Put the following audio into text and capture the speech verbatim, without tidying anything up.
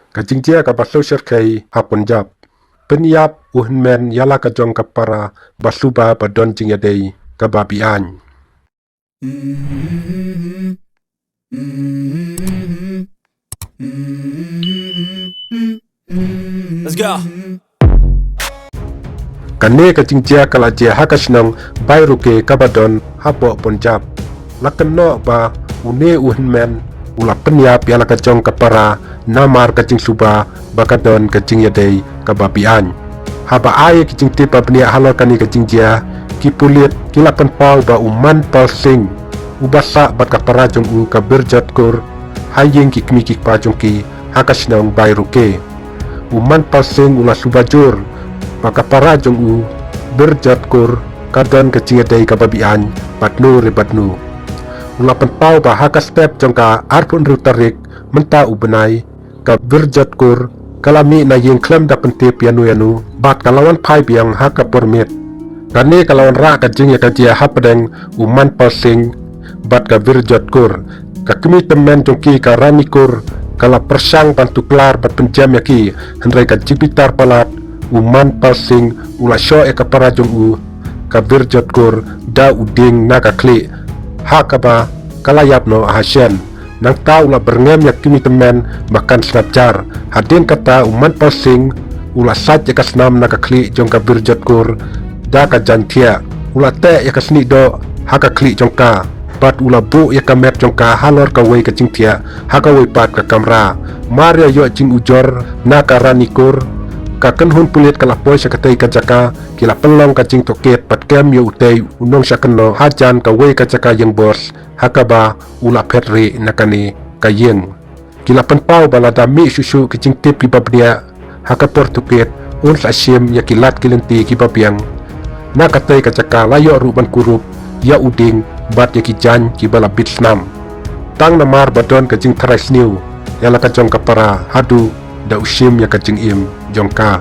Ka jingjia kaba sngewsyrkhei ha Punjab. Pynïap u hynmen ïa la ka jong ka para ba suba ba don jingïadei kaba beaiñ. Let's go. Kane ka jingjia ka la jia ha ka shnong Bairuke kaba don hapoh Punjab. La kynnoh ba une u hynmen u la pynïap ïa la ka jong ka para namar ka jingsuba ba ka don ka jingïadei kaba beaiñ. Haba ai ki jingtip ba bniah halor kane ka jingjia, ki pulit ki la pynpaw ba u Manpal Singh uba sah bad ka para jong u ka Birjot Kaur ha ïing ki kmie ki kpa jong ki ha ka shnong Bairuke. U Manpal Singh u la suba jur ba ka para jong u Birjot Kaur ka don ka jingïadei kaba beaiñ bad no re bad no. U la pynpaw ba ha ka step jong ka arphew hynriew tarik mynta u bnai, ka Birjot Kaur ka la mih na ïing khlem da pyntip ïa no ïa no bad ka la wan phai biang ha ka por miet. Kane ka la wanrah ka jingïakajia hapdeng u Manpal Singh bad ka Birjot Kaur. Ka kmie tymmen jong ki ka Rani Kaur ka la pyrshang ban tuklar bad pynjem ïa ki, hynrei ka jingbitar palat u Manpal Singh u la shoh ïa ka para jong u ka Birjot Kaur da u dieng na ka khlieh, ha kaba ka la ïap noh ha shen. Nangta u la byrngem ïa ka kmie tymmen ba kan sngap jar. Hadien kata u Manpal Singh u la sait ïa ka snam na ka khlieh jong ka Birjot Kaur da ka jaiñ thiah. U la teh ïa ka snieh doh ha ka khlieh jong ka bad u la buh ïa ka met jong ka halor kawei ka jingthiah ha kawei pat ka kamra. Mar ïa ïoh jingujor na ka Rani Kaur, ka kynhun pulit ka la poi sha katei ka jaka, ki la pynlong ka jingtohkit bad kem ïa utei u nongshah kynnoh hajan kawei ka jaka ïing bos ha kaba u la phet rieh na kane ka ïing. Ki la pynpaw ba lada mih shuh shuh ki jingtip kiba bniah ha ka por tohkit, un sa shim ïa ki lad ki lynti kiba biang. Na katei ka jaka la ïoh ruh ban kurup ïa u dieng bad ïa ki jaiñ kiba la bit snam. Tang namar ba don ka jingtharai sniew ïa la ka jong ka para haduh da u shim ïa ka jingim jong ka.